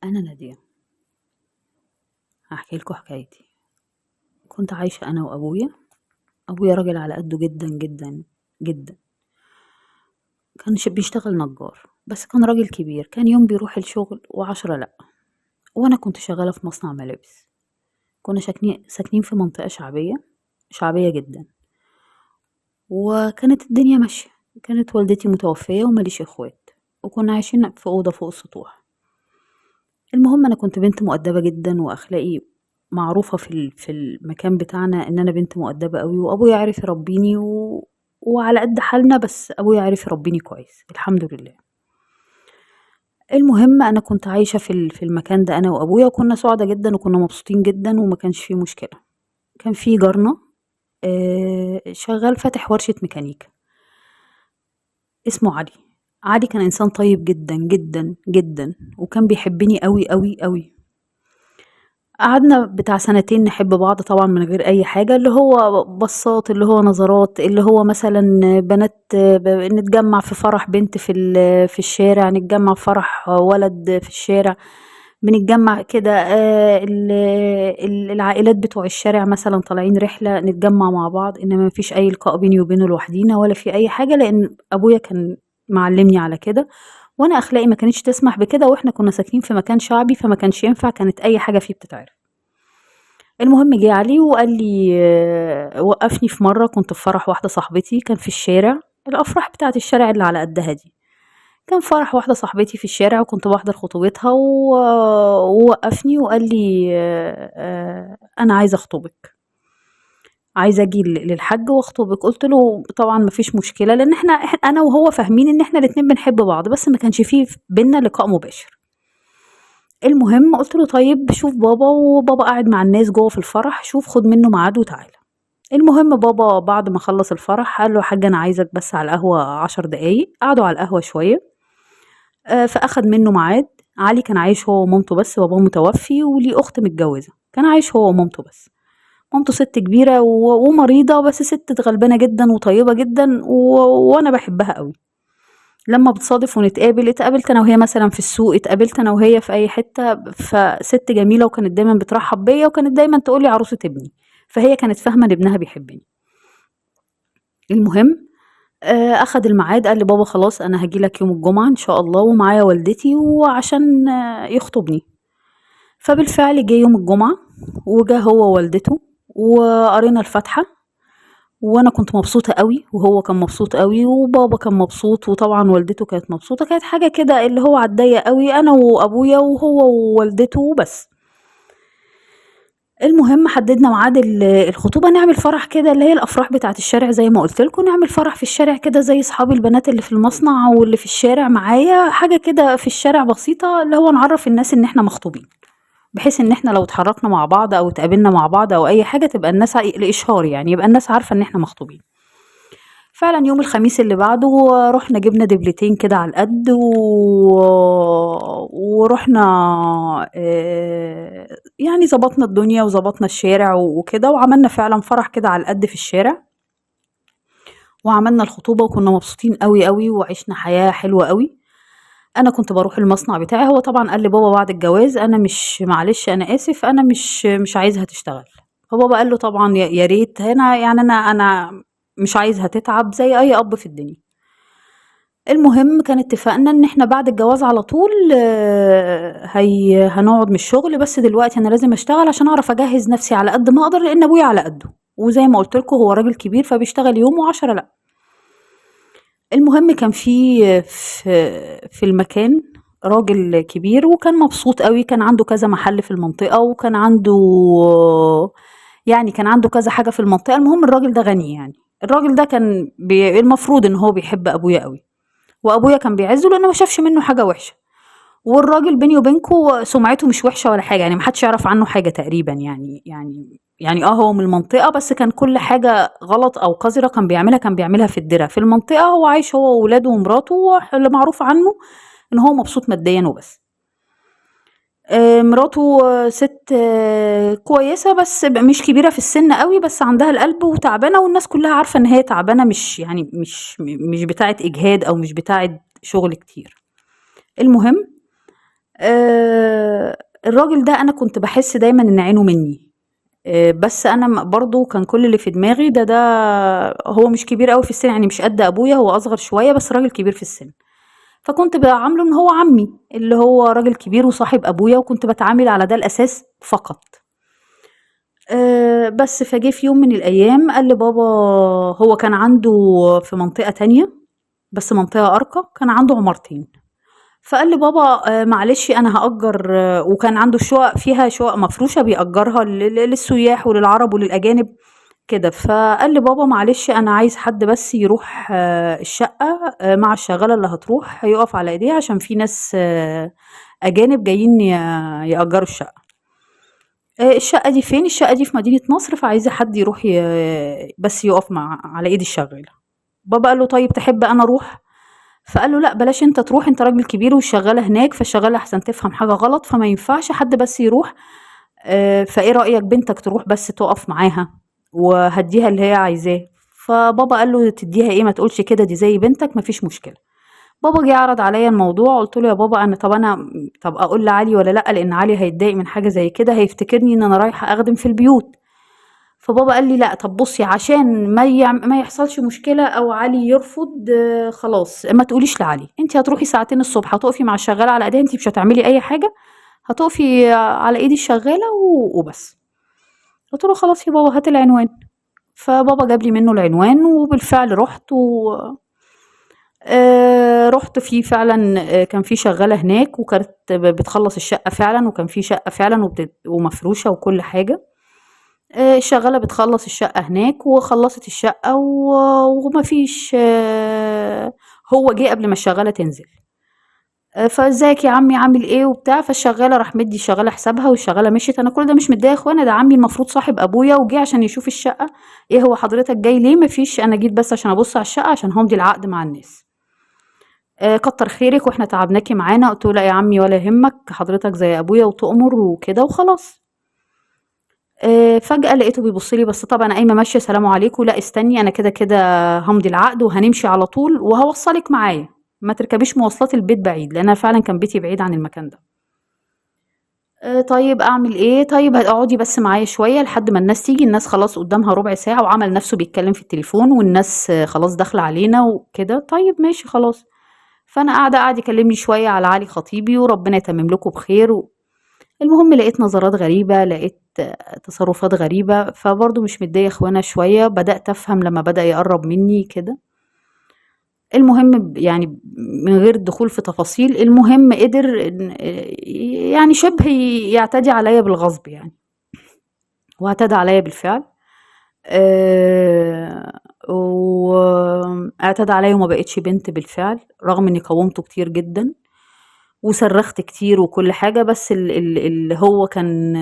أنا نادية، هحكي لكم حكايتي. كنت عايشة أنا وأبويا. أبويا راجل على قده جدا جدا جدا، كان بيشتغل نجار، بس كان راجل كبير، كان يوم بيروح الشغل و10 لأ. وأنا كنت شغالة في مصنع ملابس. كنا ساكنين في منطقة شعبية، شعبية جدا، وكانت الدنيا ماشية. كانت والدتي متوفية وماليش إخوات، وكنا عايشين في أوضة فوق السطوح. المهم أنا كنت بنت مؤدبة جدا، وأخلاقي معروفة في المكان بتاعنا إن أنا بنت مؤدبة قوي، وأبويا عرف يربيني وعلى قد حالنا، بس أبويا عرف يربيني كويس الحمد لله. المهم أنا كنت عايشة في المكان ده أنا وأبويا، وكنا سعداء جدا وكنا مبسوطين جدا وما كانش فيه مشكلة. كان في جارنا شغال فاتح ورشة ميكانيكا اسمه علي. علي كان إنسان طيب جدا جدا جدا، وكان بيحبني قوي قوي قوي. قعدنا بتاع سنتين نحب بعض، طبعا من غير أي حاجة، اللي هو بصات، اللي هو نظرات، اللي هو مثلا بنات، نتجمع في فرح بنت في الشارع، نتجمع في فرح ولد في الشارع، بنتجمع كده، العائلات بتوع الشارع مثلا طالعين رحلة نتجمع مع بعض، إنما ما فيش أي لقاء بيني وبينه لوحدينا ولا في أي حاجة، لأن أبويا كان معلمني على كده، وأنا أخلاقي ما كانتش تسمح بكده، وإحنا كنا ساكنين في مكان شعبي فما كانش ينفع، كانت أي حاجة فيه بتتعرف. المهم جه علي وقال لي، وقفني في مرة كنت في فرح واحدة صاحبتي، كان في الشارع، الأفراح بتاعت الشارع اللي على قدها دي، كان فرح واحدة صاحبتي في الشارع وكنت بحضر خطوبتها، ووقفني وقال لي، أنا عايزة أخطبك، عايزة أجي للحاج وأخطبك. قلت له طبعا مفيش مشكلة، لأن أنا وهو فاهمين إن إحنا الاتنين بنحب بعض، بس ما كانش فيه بينا لقاء مباشر. المهم قلت له طيب شوف بابا، وبابا قاعد مع الناس جوه في الفرح، شوف خد منه ميعاد وتعالى. المهم بابا بعد ما خلص الفرح قال له يا حاج أنا عايزك بس على القهوة 10 دقايق. قعدوا على القهوة شوية، فأخد منه ميعاد. علي كان عايش هو ومامته بس، باباه متوفي وليه أخت متجوزة، كان عايش هو ومامته بس. مامته ست كبيرة ومريضة، بس ست غلبانة جدا وطيبة جدا، وأنا بحبها قوي. لما بتصادف ونتقابل، اتقابلت أنا وهي مثلا في السوق، اتقابلت أنا وهي في أي حتة، فست جميلة، وكانت دايما بترحب بيا، وكانت دايما تقولي عروسة ابني، فهي كانت فاهمة إن ابنها بيحبني. المهم، أخد الميعاد، قال لي بابا خلاص أنا هجيلك يوم الجمعة إن شاء الله ومعايا والدتي، وعشان يخطبني. فبالفعل جه يوم الجمعة، وجه هو ووالدته، وقرينا الفاتحة، وأنا كنت مبسوطة قوي، وهو كان مبسوط قوي، وبابا كان مبسوط، وطبعا والدته كانت مبسوطة. كانت حاجة كده اللي هو عالضيق قوي، أنا وأبويا وهو ووالدته وبس. المهم حددنا ميعاد الخطوبة، نعمل فرح كده اللي هي الأفراح بتاعة الشارع زي ما قلت لكم، نعمل فرح في الشارع كده زي صحابي البنات اللي في المصنع واللي في الشارع معايا، حاجة كده في الشارع بسيطة، اللي هو نعرف الناس إن إحنا مخطوبين، بحيث إن إحنا لو اتحركنا مع بعض أو اتقابلنا مع بعض أو أي حاجة تبقى الناس الإشهار يعني، يبقى الناس عارفة إن إحنا مخطوبين. فعلا يوم الخميس اللي بعده رحنا جبنا دبلتين كده على القد، ورحنا، ظبطنا الدنيا وظبطنا الشارع وكده، وعملنا فعلا فرح كده على القد في الشارع، وعملنا الخطوبة، وكنا مبسوطين قوي قوي، وعشنا حياة حلوة قوي. أنا كنت بروح المصنع بتاعي، هو طبعا قال لي بابا بعد الجواز أنا مش، معلش أنا آسف، أنا مش عايزها تشتغل. فبابا قال له طبعا يا ريت هنا، أنا مش عايزها تتعب زي أي أب في الدنيا. المهم كان اتفقنا إن إحنا بعد الجواز على طول، هنقعد من الشغل، بس دلوقتي أنا لازم أشتغل عشان أعرف أجهز نفسي على قد ما أقدر، لأن أبويا على قده، وزي ما قلت لكم هو راجل كبير فبيشتغل يوم و10 لأ. المهم كان في المكان راجل كبير، وكان مبسوط قوي، كان عنده كذا محل في المنطقة، وكان عنده يعني كان عنده كذا حاجة في المنطقة. المهم الراجل ده غني يعني، الراجل ده كان المفروض ان هو بيحب ابويا قوي، وابويا كان بيعزه لانه ما شافش منه حاجة وحشة، والراجل بيني وبينكو سمعته مش وحشة ولا حاجة، ما حدش يعرف عنه حاجة تقريبا، هو من المنطقة، بس كان كل حاجة غلط أو قذرة كان بيعملها في الدرة في المنطقة. هو عايش هو وولاده ومراته، اللي معروف عنه إن هو مبسوط ماديا وبس. مراته، ست، كويسة، بس مش كبيرة في السن قوي، بس عندها القلب وتعبانة، والناس كلها عارفة إن هي تعبانة، مش بتاعة إجهاد أو مش بتاعة شغل كتير. المهم، آه، الراجل ده انا كنت بحس دايما ان عينه مني، بس انا برضو كان كل اللي في دماغي ده هو مش كبير قوي في السن، يعني مش قد ابويا، هو اصغر شوية بس راجل كبير في السن. فكنت بعامله ان هو عمي اللي هو راجل كبير وصاحب ابويا، وكنت بتعامل على ده الاساس فقط. بس فجه في يوم من الايام قال لبابا، هو كان عنده في منطقة تانية بس منطقة ارقى، كان عنده عمارتين. فقال لبابا معلش انا هأجر، وكان عنده شقق فيها شقق مفروشة بيأجرها للسياح وللعرب وللأجانب كده. فقال لبابا معلش انا عايز حد بس يروح الشقة مع الشغالة اللي هتروح يقف على ايديها، عشان في ناس اجانب جايين يأجروا الشقة. الشقة دي فين؟ الشقة دي في مدينة نصر، فعايزة حد يروح بس يقف مع على ايد الشغالة. بابا قال له طيب تحب انا اروح؟ فقال له لا بلاش انت تروح، انت راجل كبير والشغالة هناك، فالشغالة احسن تفهم حاجة غلط، فما ينفعش حد بس يروح. فايه رأيك بنتك تروح بس تقف معاها وهديها اللي هي عايزاه. فبابا قال له تديها ايه، ما تقولش كده، دي زي بنتك، مفيش مشكلة. بابا جه عرض عليا الموضوع، قلت له يا بابا انا طب انا طب اقول لعلي ولا لا، لان علي هيتضايق من حاجة زي كده، هيفتكرني ان انا رايحة اخدم في البيوت. فبابا قال لي لا طب بصي، عشان ما يحصلش مشكلة او علي يرفض، خلاص ما تقوليش لعلي، انت هتروحي ساعتين الصبح هتقفي مع الشغاله على ايديها، انت مش هتعملي اي حاجة، هتقفي على ايد الشغاله وبس. قلت له خلاص يا بابا هات العنوان. فبابا جاب لي منه العنوان، وبالفعل رحت و رحت فيه فعلا. كان في شغالة هناك، وكانت بتخلص الشقة فعلا، وكان في شقه فعلا ومفروشه وكل حاجة. الشغاله بتخلص الشقة هناك، وخلصت الشقة ومفيش. هو جه قبل ما الشغاله تنزل. فازيك يا عمي عامل ايه وبتاع. فالشغاله راح مدي الشغاله حسابها، والشغاله مشيت. انا كل ده مش متضايقة يا اخوانا، ده عمي المفروض صاحب ابويا وجه عشان يشوف الشقة. ايه هو حضرتك جاي ليه؟ مفيش، انا جيت بس عشان ابص على الشقة عشان همضي العقد مع الناس. كتر خيرك واحنا تعبناكي معانا. قلت له لا يا عمي ولا يهمك، حضرتك زي ابويا وتؤمر وكده وخلاص. فجأة لقيته بيبص لي، بس طبعا قايمة ماشية سلام عليكم، لا استني انا كده كده همضي العقد وهنمشي على طول وهوصلك معايا، ما تركبيش مواصلات، البيت بعيد، لان انا فعلا كان بيتي بعيد عن المكان ده. طيب اعمل ايه؟ طيب اقعدي بس معايا شوية لحد ما الناس تيجي، الناس خلاص قدامها ربع ساعة، وعمل نفسه بيتكلم في التليفون والناس خلاص داخله علينا وكده. طيب ماشي خلاص. فانا قاعدة، قاعد يكلمني شوية على علي خطيبي وربنا يتمم لكم بخير المهم لقيت نظرات غريبة، لقيت تصرفات غريبة، فبرضه مش متضايقة اخوانا شوية. بدات افهم لما بدا يقرب مني كده. المهم يعني من غير الدخول في تفاصيل، المهم قدر يعني شبه يعتدي عليا بالغصب يعني، واعتدى عليا بالفعل. واعتدى عليا وما بقتش بنت بالفعل، رغم اني قاومته كتير جدا وصرخت كتير وكل حاجة، بس اللي هو كان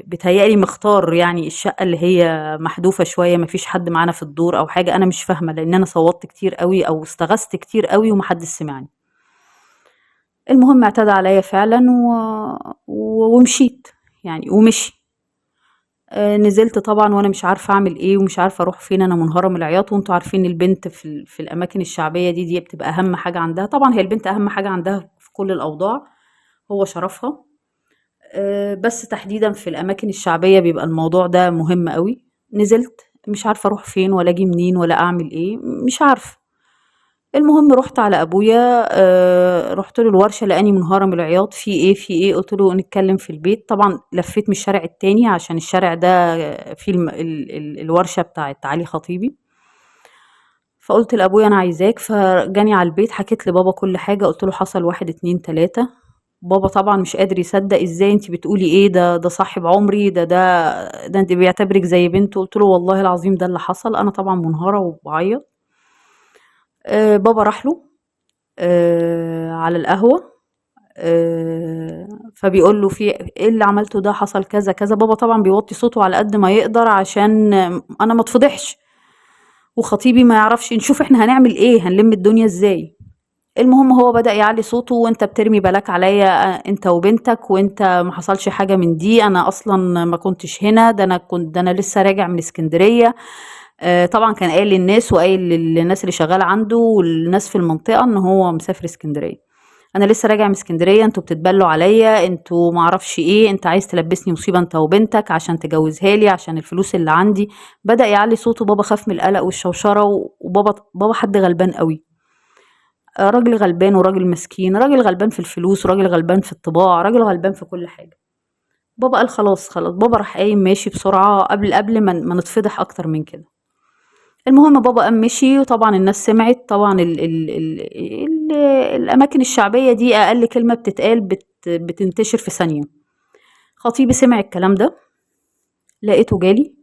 بيتهيألي مختار يعني الشقة اللي هي محذوفة شوية، ما فيش حد معانا في الدور أو حاجة، أنا مش فاهمة لأن أنا صوتت كتير قوي أو استغثت كتير قوي ومحدش سمعني. المهم اعتدى عليا فعلا ومشيت يعني ومشي. نزلت طبعا وانا مش عارفه اعمل ايه ومش عارفه اروح فين، انا منهاره من العياط، وانتوا عارفين البنت في الاماكن الشعبية دي بتبقى اهم حاجة عندها. طبعا هي البنت اهم حاجة عندها في كل الاوضاع هو شرفها، بس تحديدا في الاماكن الشعبية بيبقى الموضوع ده مهم قوي. نزلت مش عارفه اروح فين ولا اجي منين ولا اعمل ايه، مش عارفه. المهم رحت على ابويا، رحت له الورشة، لقاني منهاره من العياط، في ايه في ايه؟ قلت له نتكلم في البيت. طبعا لفيت من الشارع التاني عشان الشارع ده فيه الورشة بتاعت علي خطيبي. فقلت لابويا انا عايزاك، فجاني على البيت، حكيت لبابا كل حاجة، قلت له حصل 1 2 3. بابا طبعا مش قادر يصدق، ازاي انت بتقولي ايه ده، ده صاحب عمري، ده ده ده انت بيعتبرك زي بنته. قلت له والله العظيم ده اللي حصل. انا طبعا منهاره وبعيط. بابا راح له على القهوة، فبيقول له في ايه اللي عملته ده، حصل كذا كذا. بابا طبعا بيوطي صوته على قد ما يقدر عشان انا ما اتفضحش وخطيبي ما يعرفش، نشوف احنا هنعمل ايه، هنلم الدنيا ازاي. المهم هو بدأ يعلي صوته، وانت بترمي بلاك عليا انت وبنتك، وانت ما حصلش حاجة من دي، انا اصلا ما كنتش هنا، ده انا كنت، ده انا لسه راجع من اسكندرية. طبعا كان قايل للناس وقايل للناس اللي شغالة عنده والناس في المنطقة ان هو مسافر اسكندرية. انا لسه راجع من اسكندرية، انتوا بتتبلوا عليا، انتوا معرفش ايه، انت عايز تلبسني مصيبة انت وبنتك عشان تجوزها لي عشان الفلوس اللي عندي. بدأ يعلي صوته. بابا خاف من القلق والشوشره، وبابا حد غلبان قوي، راجل غلبان وراجل مسكين، راجل غلبان في الفلوس، وراجل غلبان في الطباع، راجل غلبان في كل حاجة. بابا قال خلاص خلاص. بابا راح قايم ماشي بسرعة قبل ما نتفضح اكتر من كده. المهم بابا قام مشي، وطبعا الناس سمعت. طبعا ال ال ال ال الاماكن الشعبية دي اقل كلمة بتتقال بتنتشر في ثانية. خطيبي سمع الكلام ده، لقيته جالي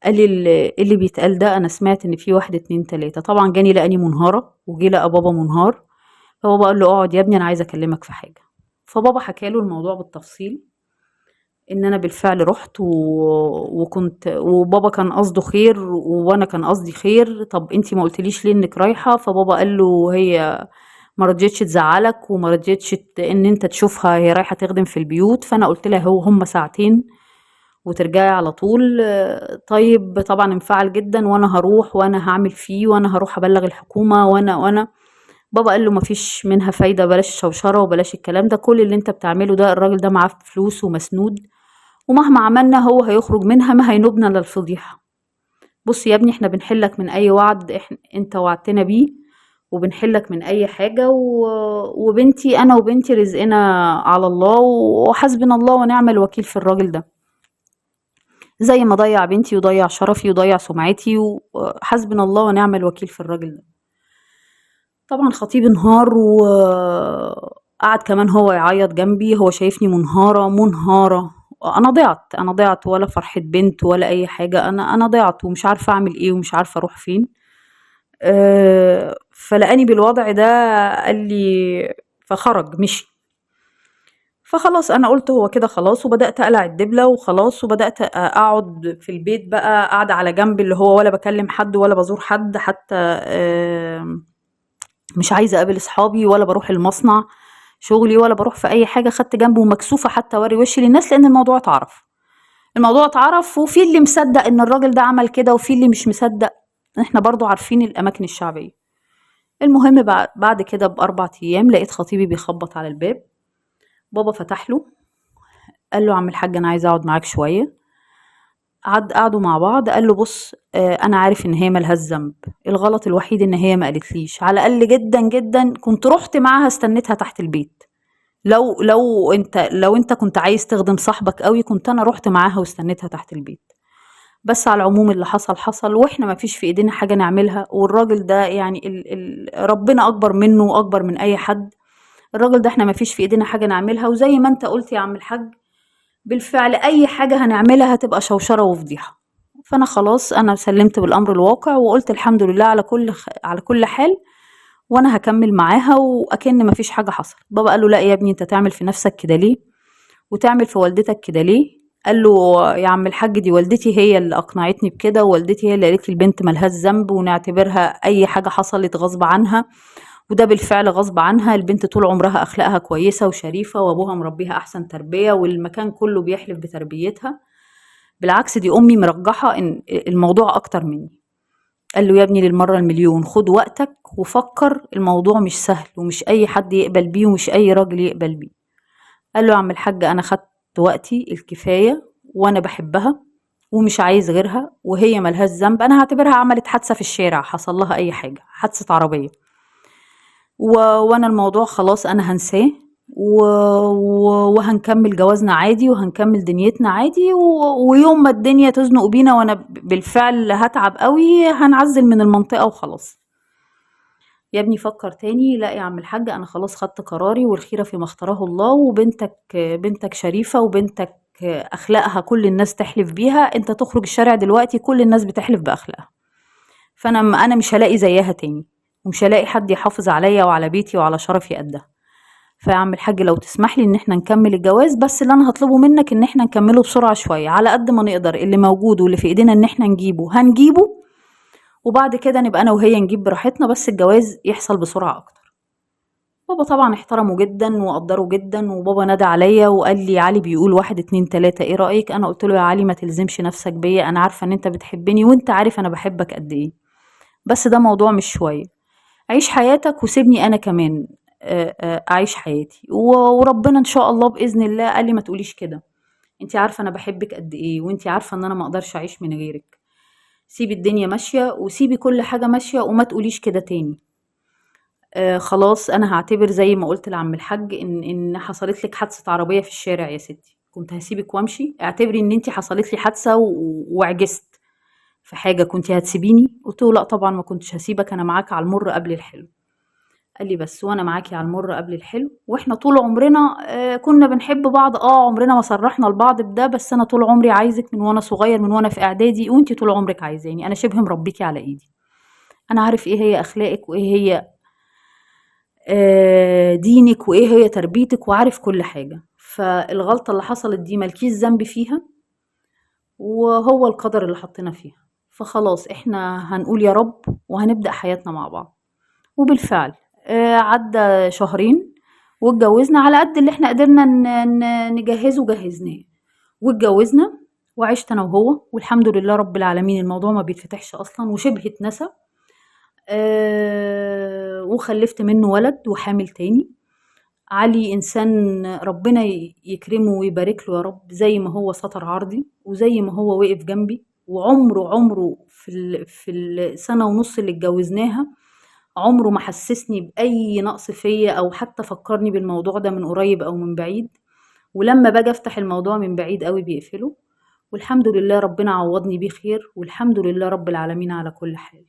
قال لي اللي بيتقال ده، انا سمعت ان في 1 2 3. طبعا جاني لقاني منهاره، وجي لقى بابا منهار. فبابا قال له اقعد يا ابني انا عايزه اكلمك في حاجة. فبابا حكى له الموضوع بالتفصيل، ان انا بالفعل رحت وكنت، وبابا كان قصده خير وانا كان قصدي خير، طب انتي ما قلتليش ليه انك رايحة؟ فبابا قال له هي ما رضيتش تزعلك وما رضيتش ان انت تشوفها، هي رايحة تخدم في البيوت. فانا قلت لها هو هم ساعتين وترجعي على طول. طيب طبعا انفعل جدا، وانا هروح وانا هعمل فيه وانا هروح ابلغ الحكومة وانا بابا قال له مفيش منها فايده، بلاش الشوشره وبلاش الكلام ده، كل اللي انت بتعمله ده الراجل ده معاه فلوس ومسنود، ومهما عملنا هو هيخرج منها، ما هينوبنا للفضيحه. بص يا ابني احنا بنحلك من اي وعد انت وعدتنا بيه، وبنحلك من اي حاجة، وبنتي انا وبنتي رزقنا على الله، وحسبنا الله ونعم الوكيل في الراجل ده، زي ما ضيع بنتي وضيع شرفي وضيع سمعتي، وحسبنا الله ونعم الوكيل في الراجل ده. طبعا خطيبي انهار وقعد كمان هو يعيط جنبي، هو شايفني منهارة منهارة، انا ضعت، انا ضعت، ولا فرحة بنت ولا اي حاجة، انا ضعت ومش عارفة اعمل ايه ومش عارفة اروح فين. فلقاني بالوضع ده، قال لي، فخرج مشي. فخلاص انا قلت هو كده خلاص، وبدات اقلع الدبله وخلاص، وبدات اقعد في البيت بقى، قاعدة على جنب، اللي هو ولا بكلم حد ولا بزور حد حتى، مش عايزه اقابل اصحابي ولا بروح المصنع شغلي ولا بروح في اي حاجة، خدت جنبه ومكسوفه حتى اوري وشي للناس، لان الموضوع اتعرف، الموضوع اتعرف، وفي اللي مصدق ان الراجل ده عمل كده وفي اللي مش مصدق، احنا برضو عارفين الاماكن الشعبية. المهم بعد كده ب4 ايام لقيت خطيبي بيخبط على الباب، بابا فتح له قال له عم الحاج انا عايز اقعد معاك شوية. قعدوا مع بعض، قال له بص، انا عارف ان هي مالهاش ذنب، الغلط الوحيد ان هي ما قالتليش، على الاقل جدا جدا كنت رحت معاها استنيتها تحت البيت، لو انت كنت عايز تخدم صاحبك قوي كنت انا رحت معاها واستنيتها تحت البيت، بس على العموم اللي حصل حصل، واحنا ما فيش في ايدينا حاجة نعملها، والراجل ده يعني ربنا اكبر منه واكبر من اي حد، الراجل ده احنا ما فيش في ايدينا حاجة نعملها، وزي ما انت قلت يا عم الحاج بالفعل اي حاجة هنعملها هتبقى شوشرة وفضيحه. فانا خلاص انا سلمت بالامر الواقع وقلت الحمد لله على كل حال، وانا هكمل معاها واكن ما فيش حاجة حصلت. بابا قال له لا يا ابني انت تعمل في نفسك كده ليه وتعمل في والدتك كده ليه؟ قال له يا عم الحاج دي والدتي هي اللي اقنعتني بكده، ووالدتي هي اللي قالت لي البنت ملهاش ذنب ونعتبرها اي حاجة حصلت غصب عنها، وده بالفعل غصب عنها، البنت طول عمرها اخلاقها كويسة وشريفه وابوها مربيها احسن تربيه والمكان كله بيحلف بتربيتها، بالعكس دي امي مرجحه ان الموضوع اكتر مني. قال له يا ابني للمرة المليون خد وقتك وفكر، الموضوع مش سهل ومش اي حد يقبل بيه ومش اي راجل يقبل بيه. قال له يا عم الحاج انا خدت وقتي الكفاية وانا بحبها ومش عايز غيرها وهي ملهاش ذنب، انا هعتبرها عملت حادثه في الشارع، حصل لها اي حاجة، حادثه عربية، وانا الموضوع خلاص انا هنساه وهنكمل جوازنا عادي وهنكمل دنيتنا عادي، ويوم ما الدنيا تزنق بينا وانا بالفعل هتعب قوي هنعزل من المنطقة وخلاص. يا ابني فكر تاني، لا يا عم الحاج انا خلاص خدت قراري والخيره فيما اختاره الله، وبنتك بنتك شريفه وبنتك اخلاقها كل الناس تحلف بيها، انت تخرج الشارع دلوقتي كل الناس بتحلف باخلاقها، فانا انا مش هلاقي زيها تاني ومش هلاقي حد يحافظ عليا وعلى بيتي وعلى شرفي قدها. فيا عم الحاج لو تسمح لي ان احنا نكمل الجواز، بس اللي انا هطلبه منك ان احنا نكمله بسرعة شوية على قد ما نقدر، اللي موجود واللي في ايدينا ان احنا نجيبه هنجيبه، وبعد كده نبقى انا وهي نجيب براحتنا، بس الجواز يحصل بسرعة اكتر. بابا طبعا احترمه جدا وقدره جدا، وبابا نادى عليا وقال لي علي بيقول 1 2 3 ايه رايك؟ انا قلت له يا علي ما تلزمش نفسك بيا، انا عارفه ان انت بتحبني وانت عارف انا بحبك قد ايه، بس ده موضوع مش شوية، عيش حياتك وسيبني انا كمان، اعيش حياتي، وربنا ان شاء الله باذن الله قال لي ما تقوليش كده، انت عارفه انا بحبك قد ايه، وانت عارفه ان انا ما اقدرش اعيش من غيرك، سيبي الدنيا ماشية وسيبي كل حاجة ماشية وما تقوليش كده تاني. خلاص انا هعتبر زي ما قلت لعم الحاج ان حصلت لك حادثه عربية في الشارع يا ستي، كنت هسيبك وامشي، اعتبري ان انت حصلت لي حادثه وعجزت في حاجة، كنت هتسيبيني؟ قلت له لا طبعا ما كنتش هسيبك، انا معاك على المر قبل الحلو. قال لي بس وانا معاكي على المر قبل الحلو، واحنا طول عمرنا كنا بنحب بعض، عمرنا ما صرحنا لبعض بده، بس انا طول عمري عايزك من وانا صغير، من وانا في اعدادي، وانتي طول عمرك عايزاني، انا شبه مربيكي على ايدي، انا عارف ايه هي اخلاقك وايه هي دينك وايه هي تربيتك، وعارف كل حاجة. فالغلطه اللي حصلت دي مالكيش ذنب فيها، وهو القدر اللي حطينا فيها، فخلاص احنا هنقول يا رب وهنبدأ حياتنا مع بعض. وبالفعل عدى شهرين واتجوزنا، على قد اللي احنا قدرنا نجهزه جهزناه واتجوزنا، وعشت انا وهو والحمد لله رب العالمين. الموضوع ما بيتفتحش اصلا وشبه اتنسى. وخلفت منه ولد وحامل تاني. علي انسان ربنا يكرمه ويبارك له يا رب، زي ما هو ستر عرضي وزي ما هو وقف جنبي، وعمره في السنة ونص اللي اتجوزناها عمره ما حسسني بأي نقص فيا أو حتى فكرني بالموضوع ده من قريب أو من بعيد، ولما باجي أفتح الموضوع من بعيد قوي بيقفله. والحمد لله ربنا عوضني بيه خير، والحمد لله رب العالمين على كل حال.